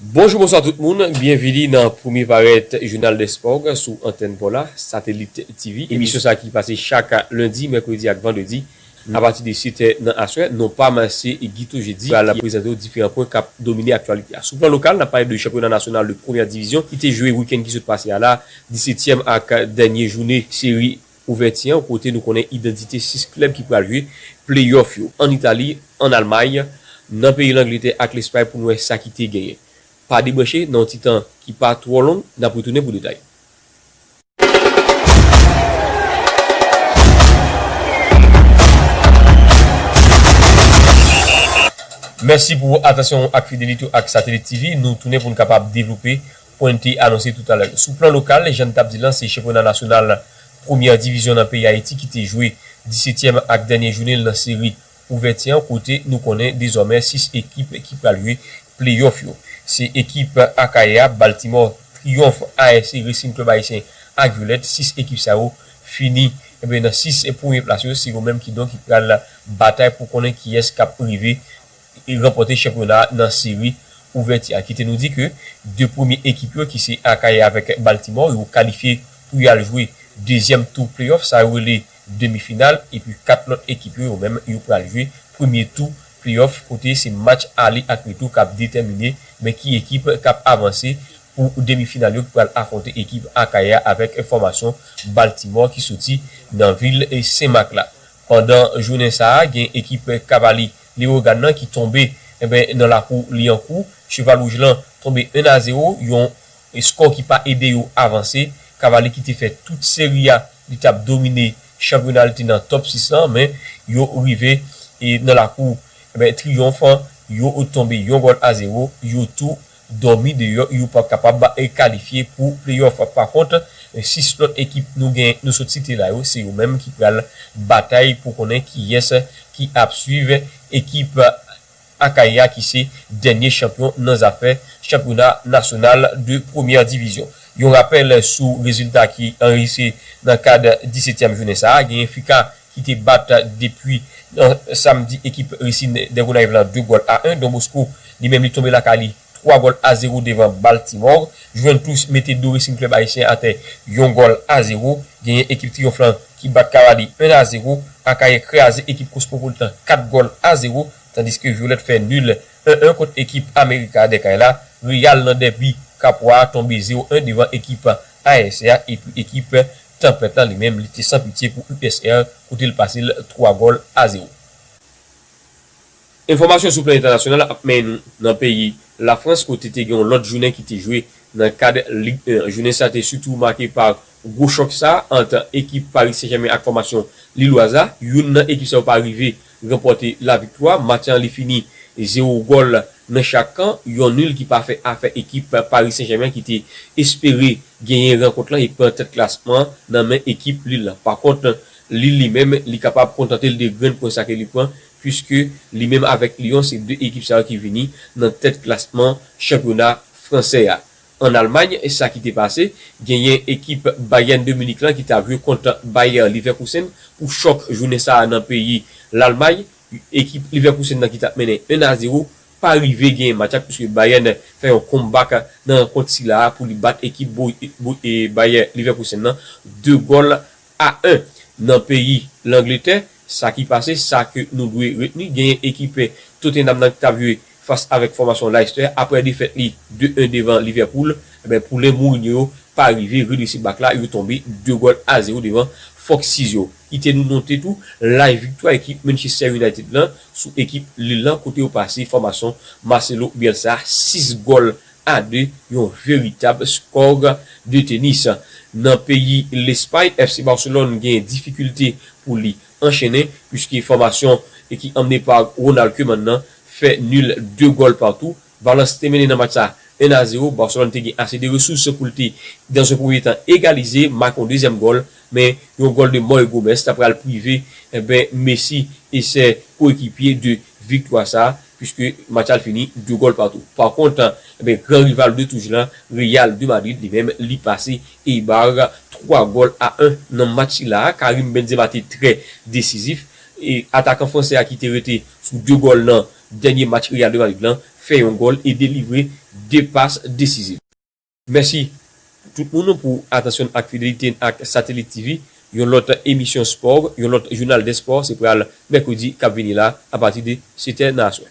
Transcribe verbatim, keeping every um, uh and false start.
Bonjou, bonswa tout moun. Byenvini nan premye parèt Jounal Dèspò sou antèn pa w la, Satelit T V. Emisyon sa ki pase chak lendi, mèkredi ak vandredi apati de sèt è nan aswè. Non pa m, se Guito Jedi. Pral prezante w diferan pwen k ap domine aktyalite a. Sou plan lokal, n ap pale de chanpyona nasyonal de premyè divizyon ki te jwe wikenn ki sot pase a la, disetyèm ak dènye jounen seri ouvèti an, kote nou konnen idantite sis klèb ki pral jwe pleyòf yo ann Itali, ann Almay, nan peyi Langletè ak Lespay pou n wè sa ki te genyen. Pa debranche, nan yon ti tan ki pa twò long, n ap retounen pou detay. Mèsi pou atansyon ak fidelite w ak Satelit T V. Nou tounen pou n kapab devlope pwen n te anonse toutalè. Sou plan lokal, jan n t ap di l lan, se chanpyona nasyonal premyè divizyon nan peyi Ayiti ki te jwe disetyèm ak dènye jounen l nan seri ouvèti an, kote nou konnen dezòmè sis ekip ki pral jwe pleyòf yo. Se ekip Akayè a, Baltimore, Triyonf, A S C, Racing Club Ayisyen ak Vyolèt. Sis ekip sa yo fini, enben, nan sis premye plas yo, se yo menm ki donk ki pral batay pou konnen kiyès k ap rive e ranpòte chanpyona a nan seri ouvèti a. Kite nou di ke de premye ekip yo, ki se Akayè avèk Baltimore, yo kalifye pou y al jwe dezyèm tou pleyòf, sa yo rele demi final, epi kat lòt ekip yo, yo menm, yo pral jwe premye tou pleyòf, kote se match ale ak retou k ap detèmine, men, ki ekip k ap avanse pou demi final yo ki pral afwonte ekip Akayè a avèk fòmasyon Baltimore ki soti nan vil Senmak la. Pandan jounen sa a, gen ekip Kavali Lewogàn nan ki tonbe, enben, nan lakou Lyankou. Cheval Wouj lan tonbe en a zewo, yon eskò ki pa ede yo avanse. Kavali ki te fè tout seri a, li t ap domine chanpyona, li te nan top sis lan, men yo rive, e, nan lakou, enben, Triyonf, yo tonbe yon gòl a zewo, yo tou dòmi deyò, yo p ap kapab, e, kalifye pou pleyòf. Pakont, sis lòt ekip nou gen, nou sot site la yo, se yo menm ki pral batay pou konnen kiyès ki ap swiv ekip Akayè a, ki se dènye chanpyon nan zafè chanpyona nasyonal de premyè divizyon. Yon rapèl sou rezilta ki anrejistre nan kad disetyèm jounen sa a, genyen Fika ki te bat depi, euh, samdi ekip Racing des Gonayives lan de gòl a en. Don Bosco, li menm, li tonbe lakay li twa gòl a zewo devan Baltimore. Juventus mete do Racing Club Ayisyen atè yon gòl a zewo. Genyen ekip Triyonf lan ki bat Kavali en a zewo. Akayè kraze ekip Cosmopolitan kat gòl a zewo, tandiske Vyolèt fè nil en en kont ekip Amerika dè kay la. Real nan dèbi Kapwa a tonbe zewo en devan ekip A S C a, epi ekip Tanpèt lan, li menm, li te san pitye pou U S R, kote l pase l twa gòl a zewo. Enfòmasyon sou plan entènasyonal ap mennen nou nan peyi Lafrans, kote te gen yon lòt jounen ki te jwe nan kad Lig en. Jounen sa te sitou make pa gwo chòk sa ant ekip Paris Saint-Germain ak fòmasyon Lilwa a. Youn nan ekip sa yo pa rive ranpòte laviktwa. Match lan, li fini zewo gòl nan chak kan. Yon nil ki pa fè afè ekip Paris Saint-Germain ki te espere genyen rankont lan e pran tèt klasman nan men ekip Lille lan. Pakont, Lille li menm, li kapab kontante l de grenn pwen sa ke li pran, piske li menm avèk Lyon, se de ekip sa yo ki vini nan tèt klasman chanpyona fransè a. Ann Almay, sa ki te pase, genyen ekip Bayern de Munich lan ki t ap jwe kont Bayer Leverkusen pou chòk jounen sa a nan peyi Lalmay. Ekip Leverkusen nan ki t ap mennen en a zewo pa rive genyen match la, piske Bayern fè yon comeback nan rankont sila a pou li bat ekip Bo-, Bo-, e, Bayer Leverkusen nan de gòl a en. Nan peyi Langletè, sa ki pase, sa ke nou dwe retni, genyen ekip Tottenham nan ki t ap jwe fas avèk fòmasyon Leicester. Apre defèt li de en devan Liverpool, enben, poulen Mourinho yo pa rive redrese bak la, yo tonbe de gòl a zewo devan Foxes yo. Kite nou note tou, laj viktwa ekip Manchester United lan sou ekip Lille lan, kote yo pase fòmasyon Marcelo Bielsa sis gòl a de, yon veritab skò de tenis. Nan peyi Lespay, F C Barcelone gen difikilte pou li anchennen, piske fòmasyon e ki anmennen pa Ronald Koeman nan fè nil de gòl patou. Valence te mennen nan match sa en a zewo. Barcelone te gen ase de resous pou l te, dans un premier temps, egalize, make yon dezyèm gòl, men yon gòl de Moy Gomez ta pral prive, enben, Messi e sè koekipye de viktwa sa, piske match la fini de gòl patou. Pakont, enben, gran rival de touj lan, Real de Madrid, li menm, li pase Eibar twa gòl a en nan match sila a. Karim Benzema te trè desizif. E atakan fransè a ki te rete sou de gòl nan dènye match Real de Madrid lan, fè yon gòl e delivre de pas desiziv. Mèsi tout moun pou atansyon ak fidelite ak Satelit T V. Yon lòt emisyon spò, yon lòt jounal de spò, se pral mèkredi k ap vini la, apati de sèt è nan aswè.